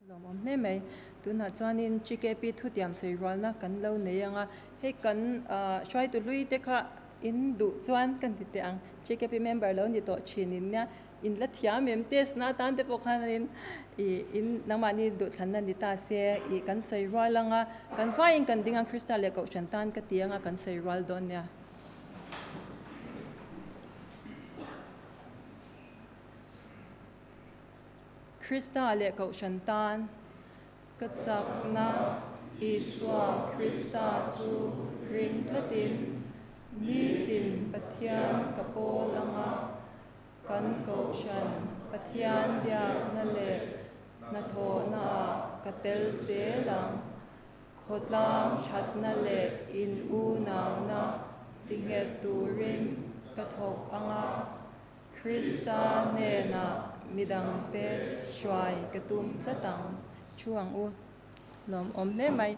Lawmawm hle mai. Tunah chuanin GKP thutiam sawi rualna kan lo nei ang a, hei kan hruaitu hlui te kha in duh chuan ka ni teh ang. GKP member lo ni tawh thin in nia, in la thiam em test na atan te pawh khanin ih in nangmahni duhthlanna ni ta se ih kan sawi rual ang a, kan vaiin kan ding ang Krista leh Kohhran tan ka ti ang a kan sawi rual dawn nia. Krista leh Kohhran tan ka chakna Isua Krista chu ring tlatin nitin Pathian ka pawl anga kan Kohhran Pathian biakna leh hnathawhnaah ka tel zel ang. Khawtlang thatna leh in unauna tinghet turin ka thawk anga Krista hnenah midangte hruai ka tum tlat ang. Thu ang u. Lawmawm hle mai.